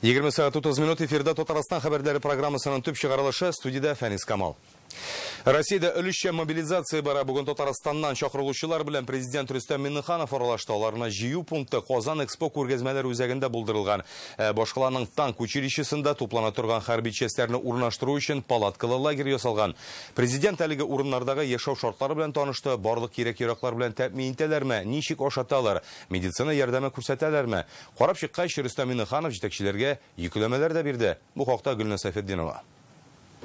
20 сәгать 30 минут эфирда Татарстан хәбәрләре программасының төп чыгарылышы, студиядә Фәнис Камал. Россиядә өлешчә мобилизация бара. Бүген Татарстаннан чакырылучылар белән президент Рөстәм Миңнеханов аралашты. Аларны җыю пункты Казан Экспо күргәзмәләр үзәгендә булдырылган. Башкаланың танк училищесында туплана торган хәрби частьләрне урнаштыру өчен палаткалы лагерь ясалган. Президент әлеге урыннардагы яшәү шартлары белән танышты. Барлык кирәк-яраклар белән тәэмин итәләрме, ничек ашаталар, медицина ярдәме күрсәтәләрме? Карап чыккач, Рөстәм Миңнеханов җитәкчеләргә йөкләмәләр дә бирде. Бу хакта Гөлназ Сәйфетдинова.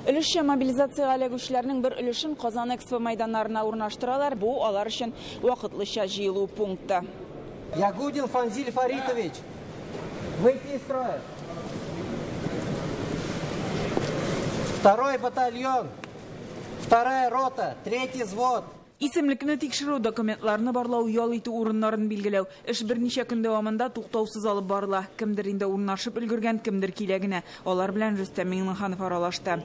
Өлешчә мобилизациягә эләгүчеләрнең бер өлешен Казан Экспо мәйданнарына урнаштыралар. Бу алар өчен вакытлыча җыелу пункты. Ягудин Фанзиль Фаритович, выйти из строя. Второй батальон, вторая рота, третий взвод. Исемлекне тикшерү, документларны барлау, ял итү урыннарын билгеләү. Эш берничә көн дәвамында туктаусыз алып барыла. Кемдер инде урнашып өлгергән, кемдер килә генә. Алар белән Рөстәм Миңнеханов аралашты.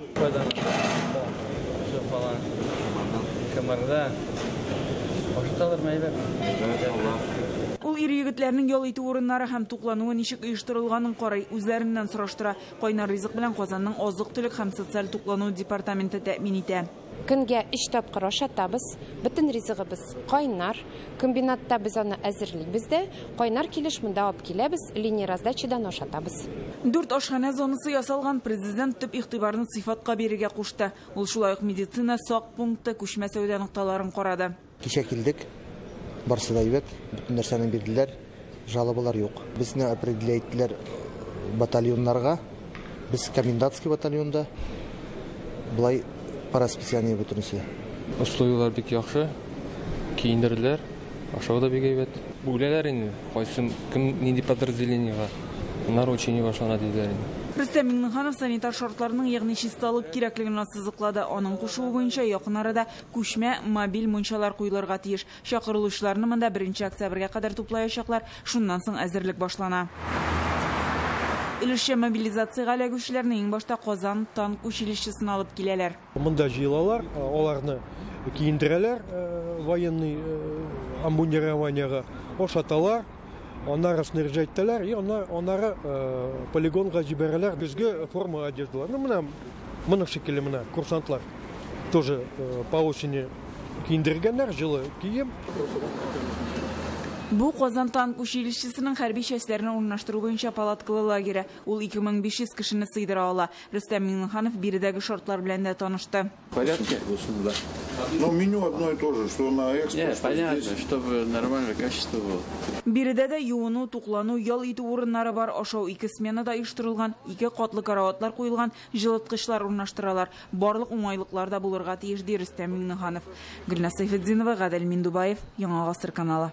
Ул ир-егетләрнең ял итү урыннары һәм туклануы ничек оештырылганын карый, үзләреннән сораштыра. Кайнар ризык белән Казанның азык-төлек һәм социаль туклану департаменты тәэмин итә. Көнгә 3 тапкыр ашатабыз. Бөтен ризыгыбыз кайнар. Комбинатта без аны әзерлибез дә, кайнар килеш монда алып киләбез, линия раздачадан ашатабыз. 4 ашханә зонасы ясалган. Президент төп игътибарны сыйфатка бирергә кушты. Ул шулай ук медицина, сак пункты, күчмә сәүдә нокталарын карады. Кичә килдек. Барысы да әйбәт, бөтен нәрсәне бирделәр, жалобалар юк. Безне определяйттылар батальоннарга. Без комендантский батальонда. Былай по расписанию бөтенесе. Условиялар бик яхшы, киендерделәр, ашау да бик әйбәт. Бүләләр инде, кайсы кем нинди подразделениега, аннары учение башлана диделәр инде. Рөстәм Миңнеханов санитар шартларның, ягъни чисталык кирәклеген ассызыклады. Аның кушуы буенча якын арада күчмә мобиль мунчалар куелырга тиеш. Чакырылучыларны монда 1 октябрьгә кадәр туплаячаклар. Шуннан соң әзерлек башлана. Өлешчә мобилизациягә эләгүчеләрне иң башта Казан танк училищесына алып киләләр. Монда җыелалар, аларны киендерәләр, военный обмундированиега ашаталар. Аннары снаряжать итәләр, и аннары полигонга җибәрәләр. Көзге форма одеждалар. Ну, менә моның шикелле менә курсантлар тоже по осени киендергәннәр, җылы кием. Бу Казан танк училищесының хәрби частьләрен урнаштыру буенча палаткалы лагере. Ул 2500 кешене сыйдыра ала. Рөстәм Миңнеханов биредәге шартлар белән дә танышты. В порядке? Да. Но меню одно и то же, что на экспорт. Нет, понятно, чтобы нормальное качество было. Биредә дә юыну, туклану, ял итү урыннары бар. Ашау ике сменада оештырылган, ике катлы караватлар куелган, җылыткычлар урнаштыралар. Барлык уңайлыклар да булырга тиеш, ди Рөстәм Миңнеханов. Гөлназ Сәйфетдинова, Гадел Миндубаев, Яңа Гасыр каналы.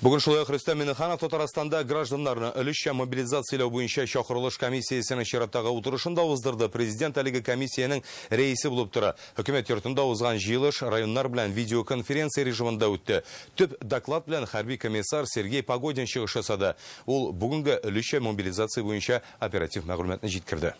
Бүген шулай ук Рөстәм Миңнеханов Татарстанда гражданнарны өлешчә мобилизацияләү буенча чакырылыш комиссиясенең чираттагы утырышын да уздырды. Президент әлеге комиссиянең рәисе булып тора. Хөкүмәт йортында узган җыелыш районнар белән видеоконференция режимында үтте. Төп доклад белән хәрби комиссар Сергей Погодин чыгыш ясады. Ул бүгенге өлешчә мобилизация буенча оператив мәгълүматны җиткерде.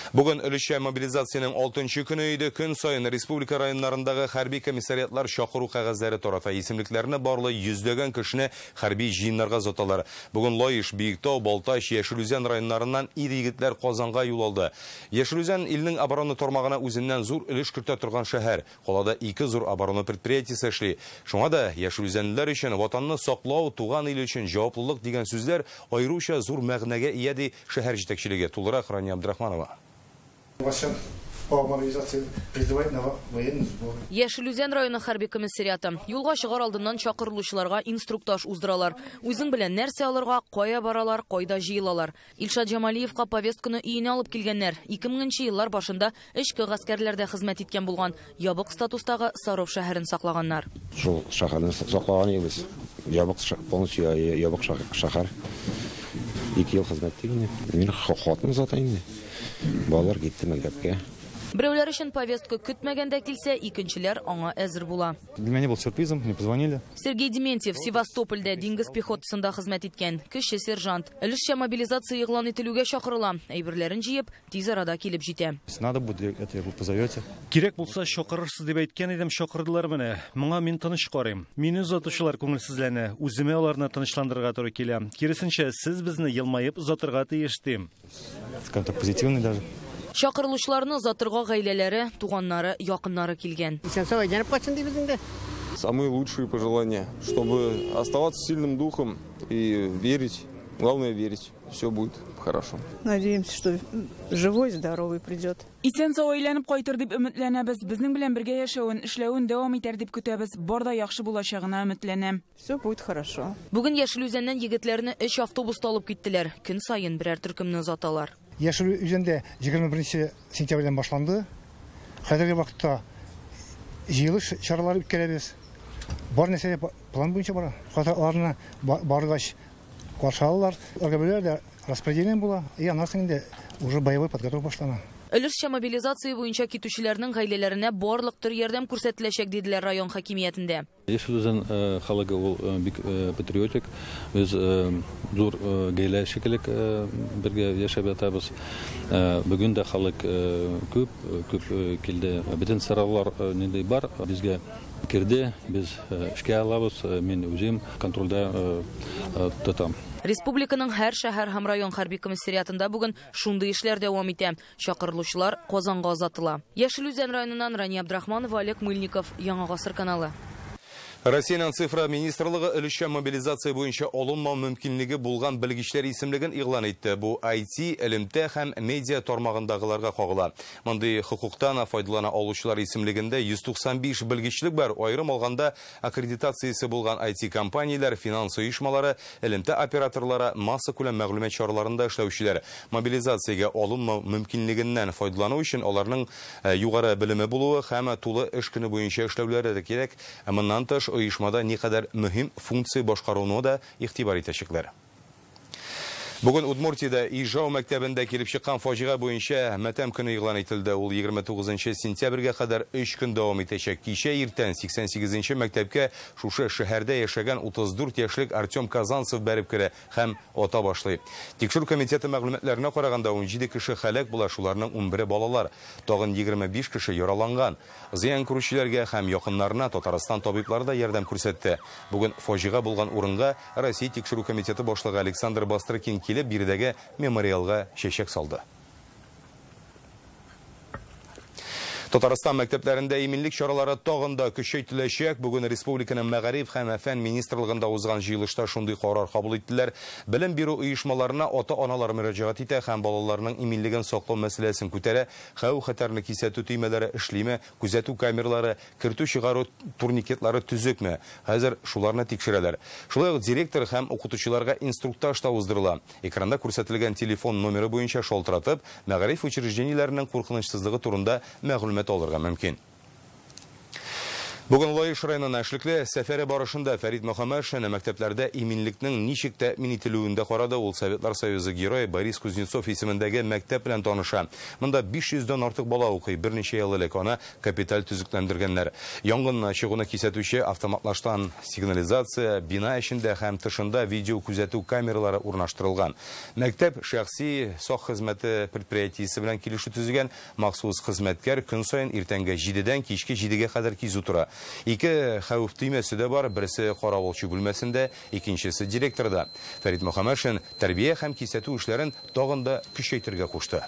Бүген өлешчә мобилизациянең 6-нчы көне иде. Көн саен республика районнарындагы хәрби комиссариатлар чакыру кәгазьләре тарата. Исемлекләрне барлы йөзләгән кешене хәрби җыеннарга озаталар. Бүген Лаеш, Биектау, Балтач, Яшел Үзән районнарыннан ир-егетләр Казанга юл алды. Яшел Үзән илнең оборона тармагына үзеннән зур өлеш кертә торган шәһәр. Калада ике зур оборона предприятиесе эшли. Шуңа да Яшел Үзәнлеләр өчен ватанны саклау, туган ил өчен җаваплылык дигән сүзләр аеруча зур мәгънәгә ия, ди шәһәр җитәкчелеге. Тулырак Рания Абдрахманова. По мобилизации призывать на военный сбор. Яшел Үзән районы хәрби комиссариаты. Юлга чыгар алдыннан чакырылучыларга инструктаж уздыралар. Үзең белән нәрсә алырга, кая баралар, кайда җыелалар. Илшат Җамалиевка повестканы өенә алып килгәннәр. 2000 еллар башында эчке гаскәрләрдә хезмәт иткән булган. Ябык статустагы Саров шәһәрен саклаганнар. Шул шәһәрне саклаган идек. Ябык, полностью ябык шәһәр. 2 ел хезмәт иткән. Мин хатыным заты инде. Балалар китте мәктәпкә. Берәүләр өчен повестка көтмәгәндә килсә, икенчеләр аңа әзер була. Для меня был сюрпризом, мне позвонили. Сергей Дементьев Севастопольдә диңгез пехотасында хезмәт иткән кече сержант. Өлешчә мобилизация игълан ителүгә чакырыла. Әйберләрен җыеп, тиз арада килеп җитә. Надо будет, это вы позовете. Кирәк булса чакырырсыз дип әйткән идем, чакырдылар менә. Моңа мин тыныч карыйм. Мине озатучылар күңелсезләнә, үземә аларны тынычландырырга туры килә. Киресенчә, сез безне елмаеп озатырга тиеш дим. Скажем так, позитивный даже. Чакырылучыларны озатырга гаиләләре, туганнары, якыннары килгән. Исән-сау әйләнеп кайтсын дибез инде. Самые лучшие пожелания, чтобы оставаться сильным духом и верить. Главное верить, все будет хорошо. Надеемся, что живой, здоровый придет. Исән-сау әйләнеп кайтыр дип өметләнәбез. Безнең белән бергә яшәвен, эшләвен дәвам итәр дип көтәбез. Бар да яхшы булачагына өметләнәм. Все будет хорошо. Бүген Яшел Үзәннән егетләрне 3 автобуста алып киттеләр. Көн саен берәр төркемне озаталар. Яшел Үзәндә 21 сентябрьдән башланды. Хәзерге вакытта җыелыш чаралары үткәрәбез. Бар нәрсә план буенча бара. Хәзер аларны баргач каршы алалар. Алар дә распределение була. И аннан соң инде уже боевой подготовка башлана. Өлешчә мобилизация буенча китүчеләрнең гаиләләренә барлык төр ярдәм күрсәтеләчәк, диделәр район хакимиятендә. Яшел Үзән халыгы ул бик патриотик. Без зур гаилә шикелле бергә яшәп ятабыз. Бүген дә халык күп, күп килде. Бөтен сораулар нинди бар, безгә керде, без эшкә алабыз. Мин үзем контрольдә тотам. Республиканың һәр шәһәр һәм район хәрби комиссариатында бүген шундый эшләр дәвам итә. Чакырылучылар Казанга озатыла. Яшел Үзән районыннан Рания Абдрахманова, Олег Мыльников, Яңа Гасыр каналы. Россиянең цифра министрлыгы өлешчә мобилизация буенча алынмау мөмкинлеге булган белгечләр исемлеген игълан итте. Бу IT, элемтә һәм медиа тармагындагыларга кагыла. Мондый хокуктан файдалана алучылар исемлегендә 195 белгечлек бар. Аерым алганда аккредитациясе булган IT компанияләр, финанс оешмалары, элемтә операторлары, массакүләм мәгълүмат чараларында эшләүчеләр. Мобилизациягә алынмау мөмкинлегеннән файдалану өчен аларның югары белеме булуы һәм тулы эш көне буенча эшләүләре дә кирәк. Моннан тыш оешмада никадәр мөһим функция башкаруына да игътибар итәчәкләр. Бүген Удмуртиядә Ижау мәктәбендә килеп чыккан фаҗига буенча матәм көне игълан ителде. Ул 29 сентябрьгә кадәр 3 көн дәвам итәчәк. Кичә иртән 88 мәктәпкә шушы шәһәрдә яшәгән 34 яшьлек Артем Казанцев бәреп керә һәм ата башлый. Тикшерү комитеты мәгълүматларына караганда 17 кеше һәлак була, шуларның 11-е балалар. Тагын 25 кеше яраланган. Зыян күрүчеләргә һәм якыннарына Татарстан табиблары да ярдәм күрсәтте. Бүген фаҗига булган урынга Россия Тикшерү комитеты башлыгы Александр Бастрыкин килеп биредәге мемориалга чәчәк салды. Татарстан мәктәпләрендә иминлек чаралары тагын да көчәйтеләчәк. Бүген республиканың мәгариф һәм фән министрлыгында узган җыелышта шундый карар кабул иттеләр. Белем бирү оешмаларына ата-аналар мөрәҗәгать итә һәм балаларның иминлеген саклау мәсьәләсен күтәрә. Хәвеф-хәтәрне кисәтү төймәләре эшлиме, күзәтү камералары, кертү-чыгару турникетлары төзекме? Хәзер шуларны тикшерәләр. Шулай ук директор һәм укытучыларга инструктаж та уздырыла. Экранда күрсәтелгән телефон номеры буенча шалтыратып, мәгариф учреждениеләренең куркынычсызлыгы турында мәгълүмат алырга мөмкин. Бүген Лаеш районына эшлекле сәфәре барышында Фәрит Мөхәммәтшин мәктәпләрдә иминлекнең ничек тәэмин ителүен дә карады. Ул Советлар Союзы герое Борис Кузнецов исемендәге мәктәп белән таныша. Монда 500дән артык бала укый. Берничә ел элек аны капиталь төзекләндергәннәр. Янгынны чыгуны кисәтүче автоматлаштан сигнализация, бина эчендә һәм тышында видео күзәтү камералары урнаштырылган. Мәктәп шәхси сак хезмәте предприятиесе белән килешү төзегән. Махсус хезмәткәр көн саен иртәнге 7дән кичке 7гә кадәр кизү тора. Ике хәвеф төймәсе дә бар, берсе каравылчы бүлмәсендә, икенчесе директорда. Фәрит Мөхәммәтшин тәрбия һәм кисәтү эшләрен тагын да көчәйтергә кушты.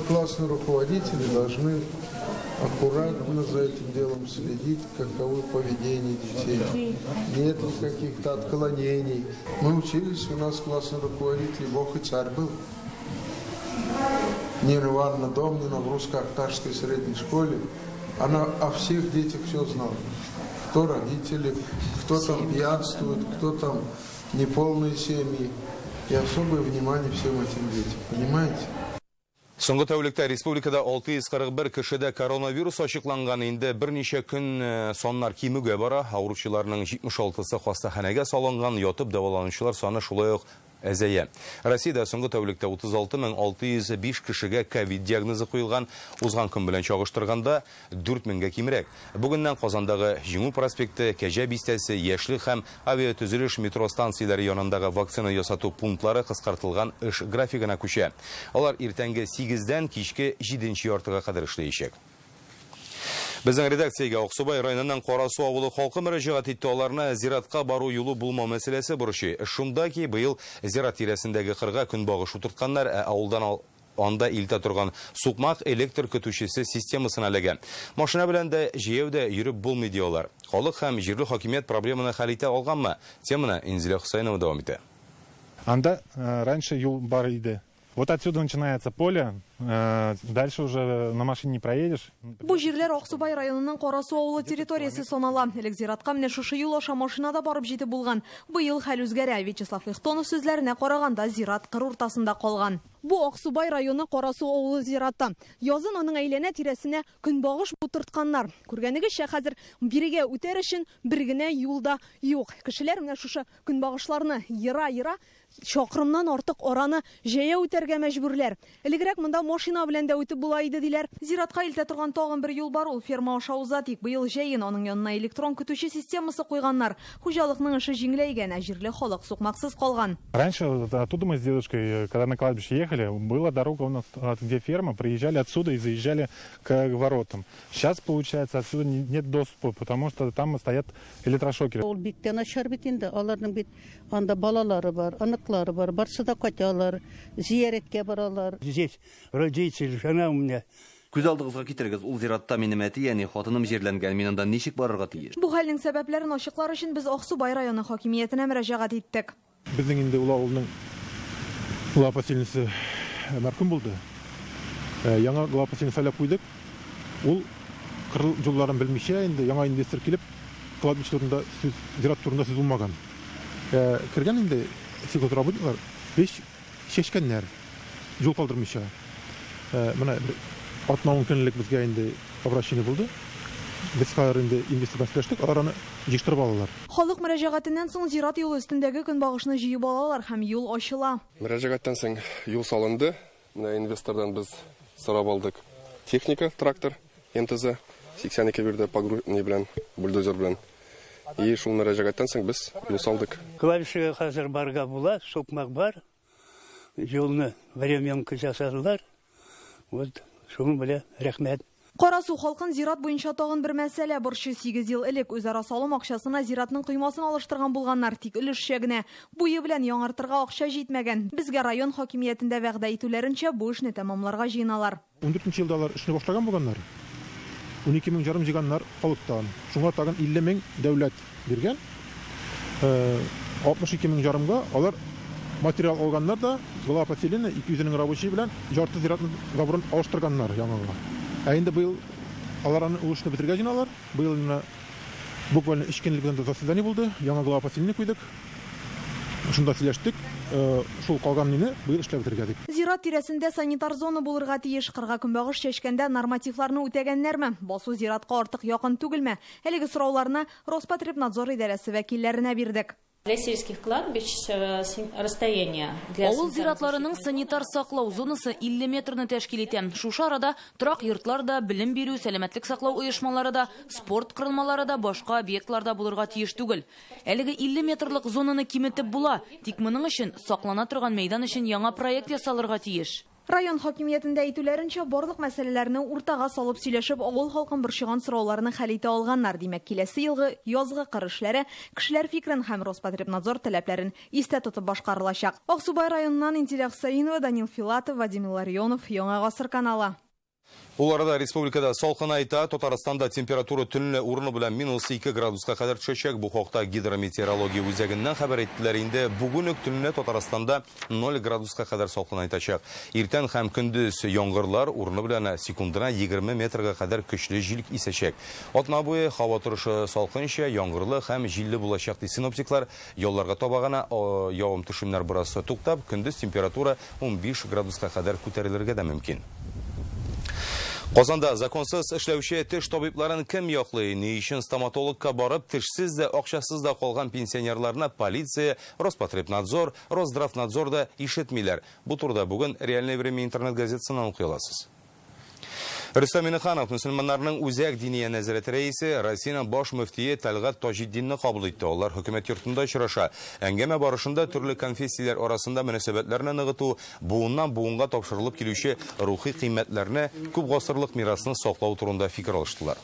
Классные руководители должны аккуратно за этим делом следить, каково поведение детей. Нет ли каких-то отклонений. Мы учились, у нас классный руководитель Бог и царь был. Нина Ивановна Домнина в русско-актарской средней школе. Она о всех детях все знала. Кто родители, кто там пьянствует, кто там неполные семьи. И особое внимание всем этим детям. Понимаете? Соңгы тәүлектә республикада 641 кешедә коронавирус ачыкланган. Инде берничә көн саннар кимүгә бара. Авыручыларның 76-сы хастаханәгә салынган, ятып дәваланучылар саны шулай ук әзәя. Россиядә соңгы тәүлектә 36 605 кешегә ковид диагнозы куелган. Узган көн белән чагыштырганда 4 меңгә кимрәк. Бүгеннән Казандагы Җиңү проспекты, Кәҗә бистәсе, Яшьлек һәм Авиатөзелеш метро станцияләре янындагы вакцина ясату пунктлары кыскартылган эш графигына күчә. Алар иртәнге 8-дән кичке 7:30-га кадәр эшләячәк. Безнең редакциягә Аксубай районының Карасу авылы халкы мөрәҗәгать итте. Аларны зиратка бару юлы булмау мәсьәләсе борчый. Шунда ки быел зират тирәсендәге кырга көнбагыш утыртканнар, ә авылдан анда илтә торган сукмак электр көтүчесе системасына эләгә. Машина белән дә, җәяү дә йөреп булмый, ди алар. Халык һәм җирле хакимият проблеманы хәл итә алганмы? Теманы Инзилә Хусайнова дәвам итә. Анда раньше юл бар иде. Вот отсюда начинается поле, дальше уже на машине не проедешь. Бу җирләр Аксубай районының Карасу авылы территориясе санала. Элек зиратка менә шушы юл аша машинада барып җитеп булган. Быел хәл үзгәрә. Вячеслав Ихтонов сүзләренә караганда, зират кыр уртасында калган. Бу Аксубай районы Карасу авылы зираты. Язын аның әйләнә тирәсенә көнбагыш утыртканнар. Күргәнегезчә, хәзер бирегә үтәр өчен бер генә юл да юк. Кешеләр менә шушы көнбагышларны ера-ера чакрымнан артык араны җәяү үтәргә мәҗбүрләр. Элегрәк монда машина белән дә үтеп була иде, диләр. Зиратка илтә торган тагын бер юл бар, ул ферма аша уза, тик быел җәен аның янына электрон көтүче системасы куйганнар. Хуҗалыкның эше җиңеләйгән, ә җирле халык сукмаксыз калган. Раньше вот оттуда мы с дедушкой, когда на кладбище ехали, была дорога у нас, где ферма, приезжали отсюда и заезжали к воротам. Сейчас, получается, отсюда нет доступа, потому что там стоят электрошокеры. Ул бик тә начар бит инде. Аларның бит анда балалары бар, оныклары бар, барсы да кайталар, зияреткә баралар. Здесь родители, жена у меня. Күз алдыгызга китерегез, ул зиратта минем әти, әни, хатыным җирләнгән, мин анда ничек барырга тиеш? Бу хәлнең сәбәпләрен ачыклар өчен без Аксубай районы хакимиятенә мөрәҗәгать иттек. Безнең инде ул авылның глава поселениесе мәрхүм булды. Яңа глава поселениесе сайлап куйдык. Ул кыр юлларын белмичә инде яңа инвестор килеп, кладбище турында сүз, зират турында сүз булмаган. Кергән инде сельхозработниклар беш чәчкәннәр, юл калдырмыйча. Менә бер атна-ун көн элек безгә инде обращение булды. Без хәзер инде инвестор белән сөйләштек, алар аны җыештырып алалар. Халык мөрәҗәгатеннән соң зират юлы өстендәге көнбагышны җыеп алалар һәм юл ачыла. Мөрәҗәгатьтән соң юл салынды. Менә инвестордан без сорап алдык техника, трактор, МТЗ 82 бирде не белән, бульдозер белән. И шул мөрәҗәгатьтән соң без юл салдык. Кладбищега хәзер барырга була, сукмак бар. Юлны временка ясадылар. Вот, шуның белән рәхмәт. Карасу халкын зират буенча тагын бер мәсьәлә борчый. 8 ел элек үзара салым акчасына зиратның коймасын алыштырган булганнар, тик өлешчә генә. Буе белән яңартырга акча җитмәгән. Безгә район хакимиятендә вәгъдә итүләренчә, бу эшне тәмамларга җыеналар. 14 елда алар эшне башлаган булганнар. 12 мең ярым җыйганнар халыктан. Шуңа тагын 50 мең дәүләт биргән. 62 мең ярымга алар материал алганнар да, глава поселения 200 рабочий белән ярты зиратны заборын алыштырганнар яңага. Ә инде быел алар аны ул эшне бетерергә җыеналар. Быел менә буквально 3 көн элек заседание булды. Яңа глава поселения куйдык. Шунда сөйләштек. Шул калган мине быел эшләп бетерергә дип. Зират тирәсендә санитар зона булырга тиеш. Кырга көнбагыш чәчкәндә нормативларны үтәгәннәрме? Басу зиратка артык якын түгелме? Әлеге сорауларны Роспотребнадзор идарәсе вәкилләренә бирдек. Для сельских кладбищ расстояние для Авыл зиратларының санитар саклау зонасы 50 метрны тәшкил итә. Шушы арада торак йортлар да, белем бирү, сәламәтлек саклау оешмалары да, спорт корылмалары да, башка объектлар да булырга тиеш түгел. Әлеге 50 метрлык зонаны киметеп була, тик моның өчен саклана торган мәйдан өчен яңа проект ясалырга тиеш. Район хакимиятендә әйтүләренчә, барлык мәсьәләләрне уртага салып сөйләшеп, авыл халкын борчыган сорауларны хәл итә алганнар. Димәк, киләсе елгы язгы кыр эшләре кешеләр фикерен һәм Роспотребнадзор таләпләрен истә тотып башкарылачак. Аксубай районыннан Интилә Хусаинова, Данил Филатов, Вадим Илларионов, Яңа Гасыр каналы. Ул арада республикада салкынайта. Татарстанда температура төнлә урыны белән -2 градуска кадәр төшәчәк. Бу хакта гидрометеорология үзәгеннән хәбәр иттеләр. Инде бүген үк төнлә Татарстанда 0 градуска кадәр салкынайтачак. Иртән һәм көндез яңгырлар, урыны белән секундына 20 метрга кадәр көчле җил исәчәк. Атна буе һава торышы салкынча, яңгырлы һәм җилле булачак, ди синоптиклар. Ялларга таба гына явым-төшемнәр бераз туктап, көндез температура 15 градуска кадәр күтәрелергә дә мөмкин. Казанда законсыз эшләүче теш табибларын кем яклый? Ни өчен стоматологка барып, тешсез дә, акчасыз да калган пенсионерларны полиция, Роспотребнадзор, Росздравнадзор да ишетмиләр? Бу турыда бүген «Реальное время» интернет газетасыннан укый аласыз. Рөстәм Миңнеханов мөселманнарның үзәк диния нәзарәте рәисе, Россиянең баш мөфтие Тәлгать Таҗетдинны кабул итте. Алар хөкүмәт йортында очраша. Әңгәмә барышында төрле конфессияләр арасында мөнәсәбәтләрне ныгыту, буыннан буынга тапшырылып килүче рухи кыйммәтләрне, күп гасырлык мирасны саклау турында фикер алыштылар.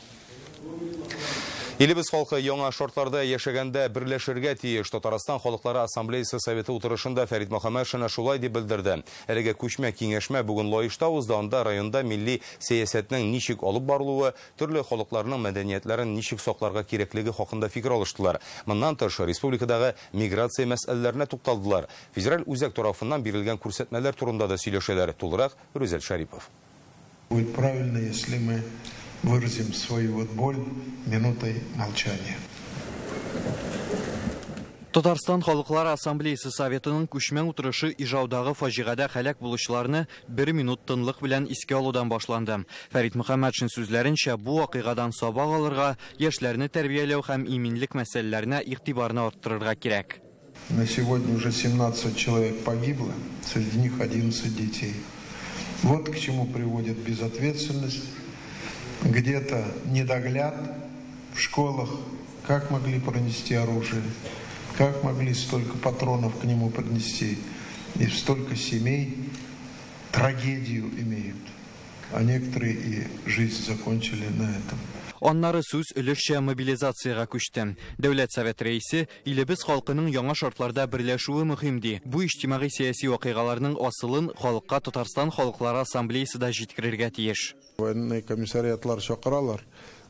Илебез халкы яңа шартларда яшәгәндә берләшергә тиеш. Татарстан халыклары ассамблеясы советы утырышында Фәрит Мөхәммәтшин шулай дип белдерде. Әлеге күчмә киңәшмә бүген Лаешта узды. Анда районда милли сәясәтнең ничек алып барылуы, төрле халыкларның мәдәниятләрен ничек сакларга кирәклеге хакында фикер алыштылар. Моннан тыш, республикадагы миграция мәсьәләләренә тукталдылар. Федераль үзәк тарафыннан бирелгән күрсәтмәләр турында да сөйләшәләр. Тулырак Рүзәл Шарипов. Будет правильно, если мы выразим свою вот боль минутой молчания. Татарстан Халыклар Ассамблеясы Советының күчмә утырышы Ижаудагы фаҗигадә һәлак булучыларны бер минут тынлык белән искә алудан башланды. Фәрит Мөхәммәтшин сүзләренчә, бу вакыйгадан сабак алырга, яшьләрне тәрбияләү һәм иминлек мәсьәләләренә игътибарны арттырырга кирәк. На сегодня уже 17 человек погибло, среди них 11 детей. Вот к чему приводит безответственность, где-то недогляд в школах, как могли пронести оружие, как могли столько патронов к нему принести, и столько семей трагедию имеют, а некоторые и жизнь закончили на этом. Аннары сүз өлешчә мобилизациягә күчте. Дәүләт Совет рәисе илебез халкының яңа шартларда берләшүе мөһим ди. Бу иҗтимагый сәяси вакыйгаларның асылын халыкка Татарстан халыклары ассамблеясы да җиткерергә тиеш. Военный комиссариатлар чакыралар.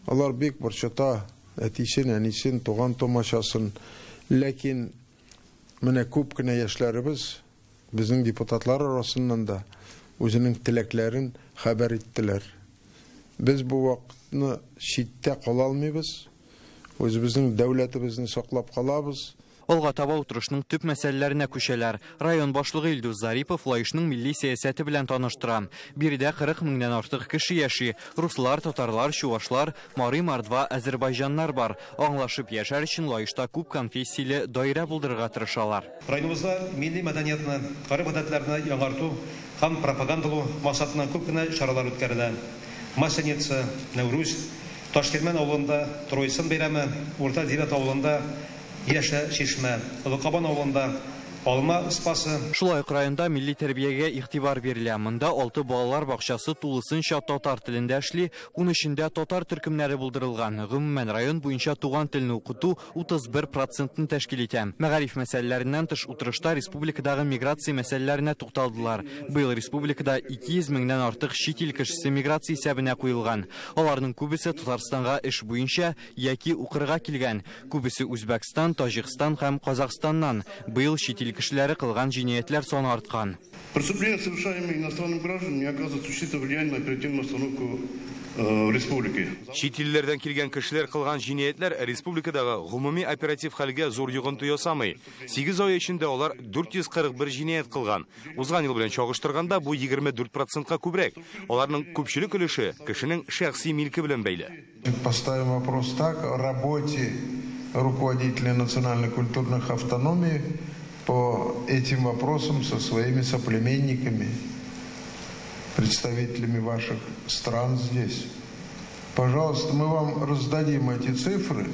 Алар бик борчыта әтисен, әнисен, туган тумачасын. Ләкин менә күп кенә яшьләребез безнең депутатлар арасыннан да үзенең теләкләрен хәбәр иттеләр. Без бу вакытны читтә кала алмыйбыз. Үзебезнең дәүләтебезне саклап калабыз. Алга таба утырышның төп мәсьәләләренә күчәләр. Район башлыгы Илдус Зарипов Лаешның милли сәясәте белән таныштыра. Биредә 40 меңнән артык кеше яши. Руслар, татарлар, чувашлар, мари, мордва, азербайҗаннар бар. Аңлашып яшәр өчен Лаешта күп конфессияле даирә булдырырга тырышалар. Районыбызда милли мәдәниятне, гореф-гадәтләрне яңарту һәм пропагандалау максатыннан күп кенә чаралар үткәрелә. Масленица, Нәүрүз, Ташкирмән авылында Троисын бәйрәме, Урта Диләт авылында Яшә чишмә, Олы Кабан авылында Алма спасы. Шулай ук районда милли тәрбиягә игътибар бирелә. Монда 6 балалар бакчасы тулысынча татар телендә эшли, 13-ндә татар төркемнәре булдырылган. Гомумән, район буенча туган телне укыту 31%-ны тәшкил итә. Мәгариф мәсьәләләреннән тыш утырышта республикадагы миграция мәсьәләләренә тукталдылар. Быел республикада 200 меңнән артык чит ил кешесе миграция исәбенә куелган. Аларның күбесе Татарстанга эш буенча яки укырга килгән. Күбесе Үзбәкстан, Таҗикстан һәм Казахстаннан. Быел чит ил кешеләре кылган җинаятьләр саны арткан. Преступления, совершаемые иностранными гражданами, не оказывают существенного влияния на оперативную обстановку в республике. Чит илләрдән килгән кешеләр кылган җинаятьләр республикадагы гомуми оператив хәлгә зур йогынты ясамый. 8 ай эчендә алар 441 җинаять кылган. Узган ел белән чагыштырганда бу 24%-ка күбрәк. Аларның күпчелек өлеше кешенең шәхси милке белән бәйле. Поставим вопрос так о работе руководителей национально-культурных автономий по этим вопросам со своими соплеменниками, представителями ваших стран здесь. Пожалуйста, мы вам раздадим эти цифры.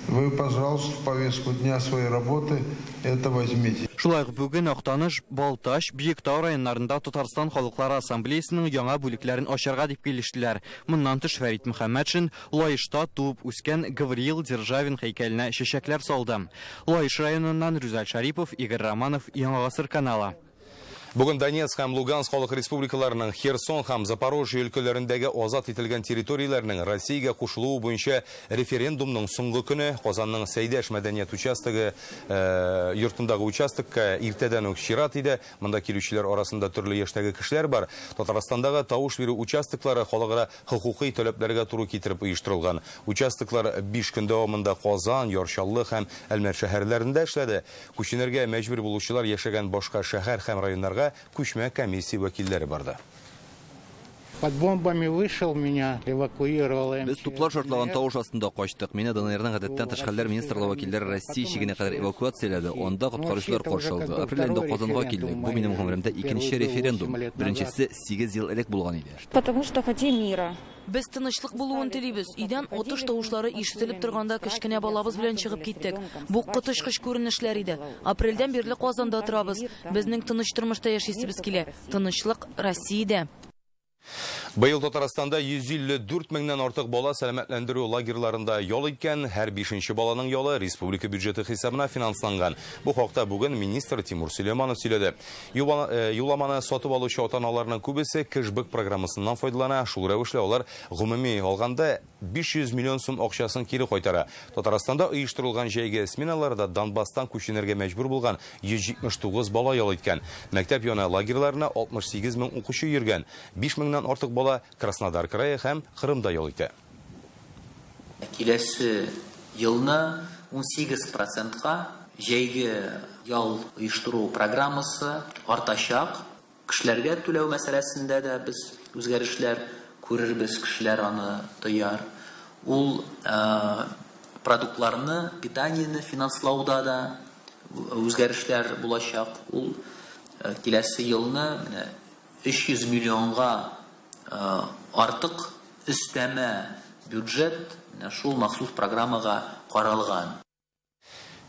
Вы, пожалуйста, в повестку дня своей работы это возьмите. Шулай ук бүген Актаныш, Балтач, Биектау районнарында Татарстан халыклары ассамблеясының яңа бүлекләрен ачарга дип килештеләр. Моннан тыш Фәрит Мөхәммәтшин Лаешта туып үскән Гавриил Державин һәйкәленә чәчәкләр салды. Лаеш районыннан Рүзәл Шарипов, Игорь Романов, Яңа Гасыр каналы. Бүген Донецк һәм Луганск халык республикаларының Херсон һәм Запорожье өлкәләрендәге азат ителгән территорияләрнең Россиягә кушылуы буенча референдумның соңгы көне. Казанның Сәйдәш мәдәният участогы йортындагы участокка иртәдән үк чират иде. Монда килүчеләр арасында төрле яшьтәге кешеләр бар. Татарстандагы тавыш бирү участоклары халыкара хокукый таләпләргә туры китереп оештырылган. Участоклар 5 көн дәвамында Казан, Яр Чаллы һәм Әлмәт шәһәрләрендә эшләде. Күченергә мәҗбүр булучылар яшәгән башка шәһәр һәм районнарга күчмә комиссия вәкилләре барды. Под бомбами вышел, меня эвакуировал. Без туплар шартлаган тавыш астында качтык. Мине ДНРның гадәттән тыш хәлләр министрлыгы вәкилләре Россия чигенә кадәр эвакуацияләде. Анда коткаручылар каршы алды. Апрель аенда Казанга килдек. Бу минем гомеремдә икенче референдум. Беренчесе 8 ел элек булган иде. Потому что хотим мира. Без тынычлык булуын телибез. Өйдән атыш тавышлары ишетелеп торганда кечкенә балабыз белән чыгып киттек. Бу коточкыч күренешләр иде. Апрельдән бирле Казанда торабыз. Безнең тыныч тормышта яшисебез килә. Тынычлык Россиядә. Быел Татарстанда 154 меңнән артык бала сәламәтләндерү лагерьларында ял иткән. Һәр 5-нче баланың ялы республика бюджеты хисабына финансланган. Бу хакта бүген министр Тимур Сөләйманов сөйләде. Юлламаны сатып алучы ата-аналарның күбесе кэшбэк программасыннан файдалана. Шул рәвешле алар гомуми алганда 500 миллион сум акчасын кире кайтара. Татарстанда оештырылган җәйге сменаларда Донбасстан күченергә мәҗбүр булган 179 бала ял иткән. Мәктәп яны лагерьларына 68 мең укучы йөргән. 5 меңнән артык бала Краснодар крае һәм Кырымда ял итә. Киләсе елны 18%-ка җәйге ял оештыру программасы артачак. Кешеләргә түләү мәсьәләсендә дә без үзгәрешләр күрербез, кешеләр аны тояр. Ул продуктларны, питаниене финанслауда да үзгәрешләр булачак. Ул киләсе елны менә 300 миллионга артык өстәмә бюджет шул махсус программага каралган.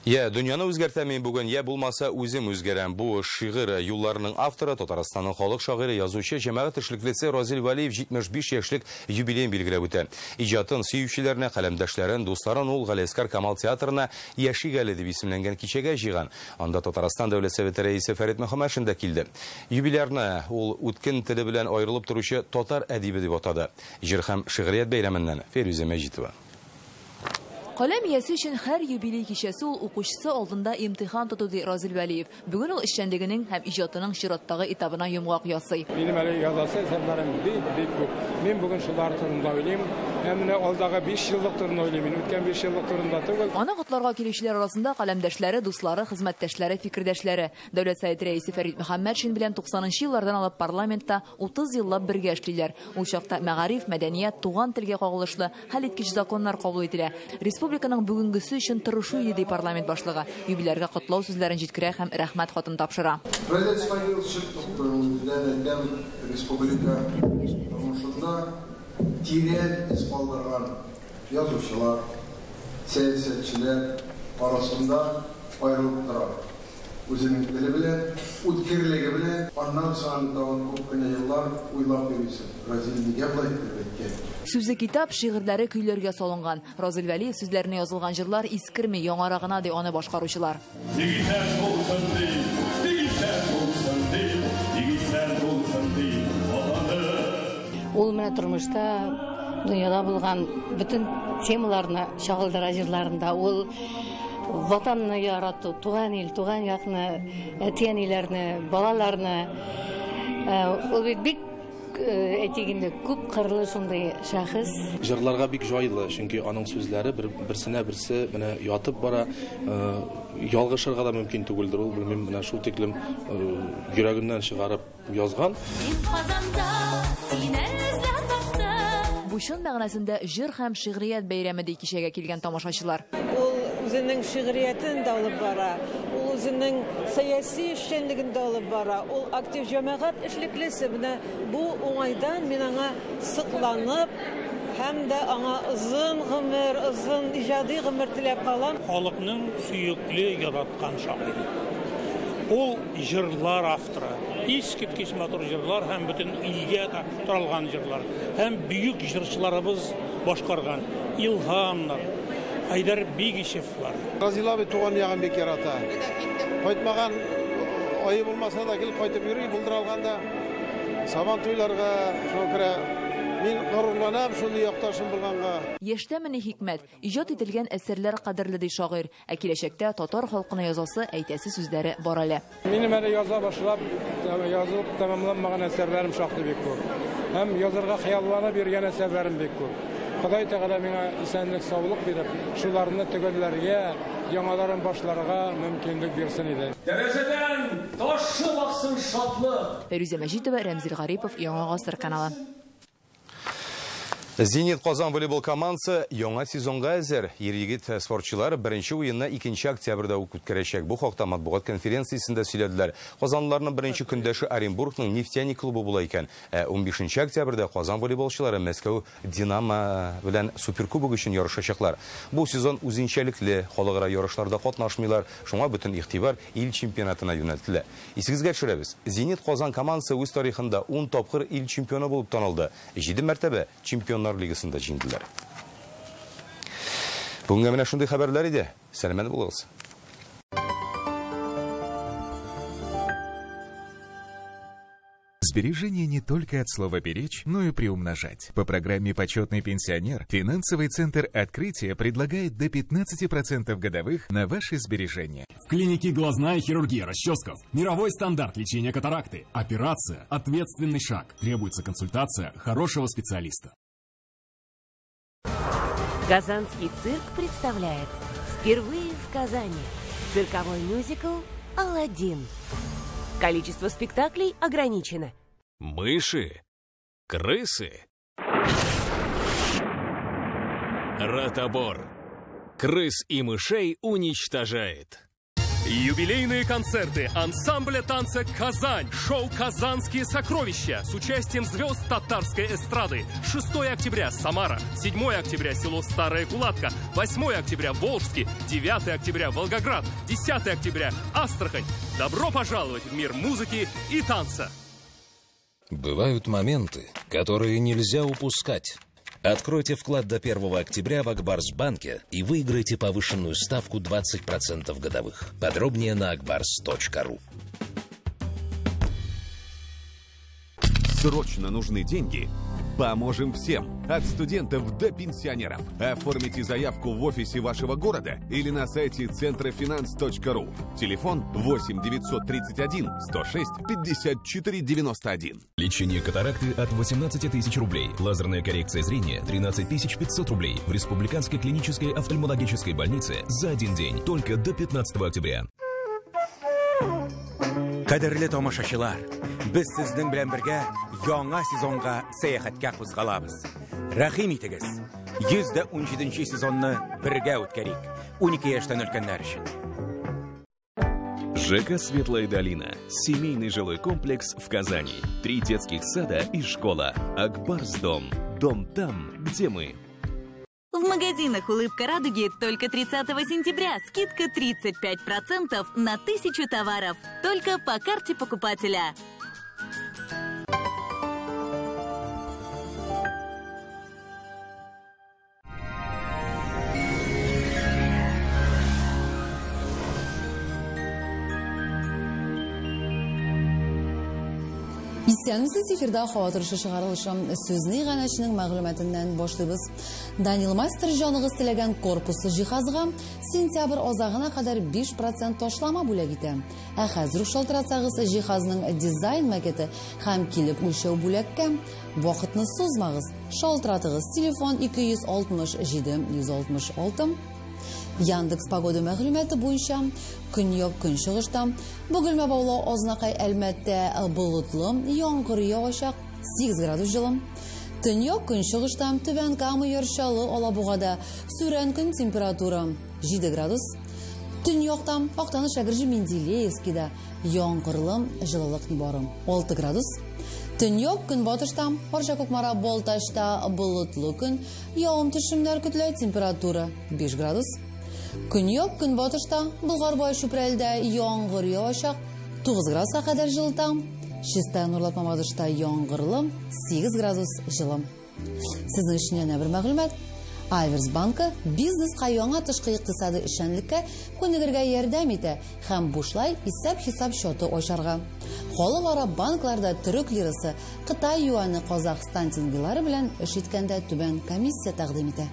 Я дөньяны үзгәртәм мин бүген, я булмаса үзем үзгәрәм. Бу шигырь юлларының авторы Татарстанның халык шагыйре, язучы, җәмәгать эшлеклесе Разил Вәлиев 75 яшьлек юбилеен билгеләп үтә. Иҗатын сөючеләренә, каләмдәшләрен, дусларын ул Галиәсгар Камал театрына Яшик әле дип исемләнгән кичәгә җыйган. Анда Татарстан Дәүләт Советы рәисе Фәрит Мөхәммәтшин дә килде. Юбилярны ул үткен теле белән аерылып торучы татар әдибе дип атады. Җыр һәм шигърият бәйрәменнән Фирүзә Мәҗитова. Каләм иясе өчен һәр юбилей кичәсе ул укучысы алдында имтихан тоту, ди Разил Вәлиев. Бүген ул эшчәнлегенең һәм иҗатының чираттагы этабына йомгак ясый. Минем әле язасы әсәрләрем бик күп. Мин бүген шулар турында уйлыйм. Һәм менә алдагы 5 еллык турында уйлыйм. Мин үткән 5 еллык турында түгел. Аны котларга килүчеләр арасында каләмдәшләре, дуслары, хезмәттәшләре, фикердәшләре. Дәүләт Советы рәисе Фәрит Мөхәммәтшин белән 90нчы еллардан алып парламентта 30 еллап бергә эшлиләр. Ул чакта мәгариф, мәдәният, туган телгә кагылышлы хәлиткеч законнар кабул ителә. Республиканың бүгенгесе өчен тырышу иде, ди парламент башлыгы. Юбилярга котлау сүзләрен җиткерә һәм рәхмәт хатын тапшыра. Республика тормышында тирән эз калдырган язучылар, сәясәтчеләр арасында аерылып тора. Үзенең теле белән, үткерлеге белән, аннан соң тагын күп кенә еллар уйлап йөрисең. Разил нигә болай итеп әйткән? Сүзе китап, шигырьләре көйләргә салынган. Разил Вәлиев сүзләренә язылган җырлар искерми, яңара гына, ди аны башкаручылар. Ул менә тормышта, дөньяда булган бөтен темаларны чагылдыра җырларында. Ул ватанны ярату, туган ил, туган якны, әти-әниләрне, балаларны. Ул бит бик, әйтик инде, күп кырлы шундый шәхес. Җырларга бик җайлы, чөнки аның сүзләре берсенә берсе менә ятып бара, ялгышырга да мөмкин түгелдер ул, белмим, менә шул тиклем йөрәгеннән чыгарып язган. Бу чын мәгънәсендә җыр һәм шигърият бәйрәме, ди кичәгә килгән тамашачылар. Ул үзенең шигъриятен дә алып бара, ул үзенең сәяси эшчәнлеген дә алып бара, ул актив җәмәгать эшлеклесе. Менә бу уңайдан мин аңа сокланып һәм дә аңа озын гомер, озын иҗади гомер теләп калам. Халыкның сөекле, яраткан шагыйре. Ул җырлар авторы. Искиткеч матур җырлар һәм бөтен илгә таралган җырлар. Һәм бөек җырчыларыбыз башкарган Илһамнар, Айдар Бигишевлар. Разил абый туган ягын бик ярата. Кайтмаган ае булмаса да гел кайтып йөри, булдыра алганда Сабан туйларга, шуңа күрә мин горурланам шундый якташым булганга. Яшьтә менә хикмәт, иҗат ителгән әсәрләр кадерле, ди шагыйрь. Ә киләчәктә татар халкына язасы, әйтәсе сүзләре бар әле. Минем әле яза башлап, язылып тәмамланмаган әсәрләрем шактый бик күп. Һәм язарга хыялланып йөргән әсәрләрем бик күп. Ходай Тәгалә миңа исәнлек, саулык биреп, шуларны төгәлләргә, яңаларын башларга мөмкинлек бирсен иде. Тәрәзәдән ташып аксын шатлык. Фәрүзә Мәҗитова, Рәмзил Гарипов, Яңа Гасыр каналы. Зенит Казан волейбол командасы яңа сезонга әзер. Ир-егет спортчылар беренче уенны 2 октябрьдә үк үткәрәчәк. Бу хакта матбугат конференциясендә сөйләделәр. Казанлыларның беренче көндәше Оренбургның Нефтяник клубы була икән. 15 октябрьдә Казан волейболчылары Мәскәү Динамо белән Суперкубок өчен ярышачаклар. Бу сезон үзенчәлекле, халыкара ярышларда катнашмыйлар. Шуңа бөтен игътибар ил чемпионатына юнәлтелә. Исегезгә төшерәбез. Зенит Казан командасы үз тарихында 10 тапкыр ил чемпионы булып танылды. 7 мәртәбә чемпионнар лигасында җиңделәр. Бүгенгә менә шундый хәбәрләр иде. Сәламәт булыгыз. Сбережение не только от слова «беречь», но и приумножать. По программе «Почетный пенсионер» финансовый центр «Открытие» предлагает до 15% годовых на ваши сбережения. В клинике «Глазная хирургия Расческов» мировой стандарт лечения катаракты. Операция – ответственный шаг. Требуется консультация хорошего специалиста. Казанский цирк представляет впервые в Казани цирковой мюзикл «Аладдин». Количество спектаклей ограничено. Мыши, крысы, ротобор. Крыс и мышей уничтожает. Юбилейные концерты ансамбля танца «Казань», шоу «Казанские сокровища» с участием звезд татарской эстрады. 6 октября Самара, 7 октября село Старая Кулатка, 8 октября Волжский, 9 октября Волгоград, 10 октября Астрахань. Добро пожаловать в мир музыки и танца! Бывают моменты, которые нельзя упускать. Откройте вклад до 1 октября в Акбарс-банке и выиграйте повышенную ставку 20% годовых. Подробнее на akbars.ru. Срочно нужны деньги? Поможем всем, от студентов до пенсионеров. Оформите заявку в офисе вашего города или на сайте центрофинанс.ру. Телефон 8 931 106 54 91. Лечение катаракты от 18 тысяч рублей. Лазерная коррекция зрения 13 500 рублей. В Республиканской клинической офтальмологической больнице за один день. Только до 15 октября. Кадерле тамашачылар, без сезнең белән бергә яңа сезонга сәяхәткә кузгалабыз. Рәхим итегез. 117 сезонны бергә үткәрик. 12 яшьтән өлкәннәр өчен. ЖК «Светлая долина». Семейный жилой комплекс в Казани. 3 детских сада и школа. Акбарс-дом. Дом там, где мы. В магазинах «Улыбка радуги» только 30 сентября скидка 35% на 1000 товаров. Только по карте покупателя. Исәнмесез, эфирда һава торышы чыгарылышы. Сүзне иганәченең мәгълүматыннан башлыйбыз. Данил Мастер җаныгыз теләгән корпуслы җиһазга сентябрь азагына кадәр 5% ташлама бүләк итә. Ә хәзер үк шалтыратсагыз, җиһазның дизайн макеты һәм килеп үлчәү бүләккә. Вакытны сузмагыз, шалтыратыгыз. Телефон 267 166. Яндекс погода мәгълүматы буенча көньяк көнчыгышта Бөгелмә Баулы Азнакай Әлмәттә болытлы, яңгыр явачак, 8 градус җылы. Төньяк көнчыгышта Түбән Кама, Ярчалы, Алабугада сүрән көн температура 7 градус. Төньякта Актаныш, Әгерҗе, Менделеевскида яңгырлы, җылылык нибары 6 градус. Төньяк көнбатышта Арча, Кукмара, Балтачта болытлы көн, явым-төшемнәр көтелә, температура 5 градус. Көньяк көнбатышта Болгар-Бай Чүпрәлдә яңгыр явачак, 9 градуска кадәр җылыта. Чистай, Нурлат, Мамадышта яңгырлы, 8 градус җылы. Сезнең өчен янә бер мәгълүмат. Аверс банкы бизнеска яңа тышкы икътисади эшчәнлеккә күнегергә ярдәм итә һәм бушлай исәп-хисап счеты ачарга. Халыкара банкларда төрек лирасы, Кытай юаны, Казахстан тенгалары белән эш иткәндә түбән комиссия тәкъдим итә.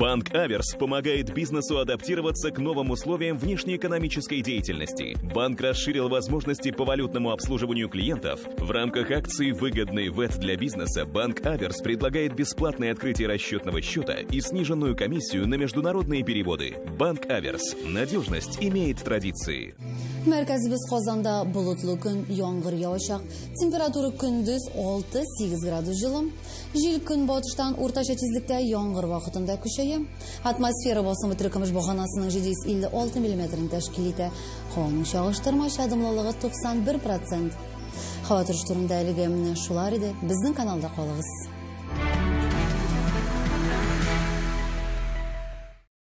Банк Аверс помогает бизнесу адаптироваться к новым условиям внешнеэкономической деятельности. Банк расширил возможности по валютному обслуживанию клиентов. В рамках акции «Выгодный ВЭТ для бизнеса» Банк Аверс предлагает бесплатное открытие расчетного счета и сниженную комиссию на международные переводы. Банк Аверс. Надежность имеет традиции. Мәркәзебез Казанда болытлы көн, яңгыр явачак. Температура көндез 6-8 градус җылы. Җил көнбатыштан уртача тизлектә яңгыр вакытында көчәя. Атмосфера басымы теркемеш баганасының 756 миллиметрын тәшкил итә. Һаваның чагыштырмача дымлылыгы 91%. Һава торышы турында әлегә менә шулар иде. Безнең каналда калыгыз.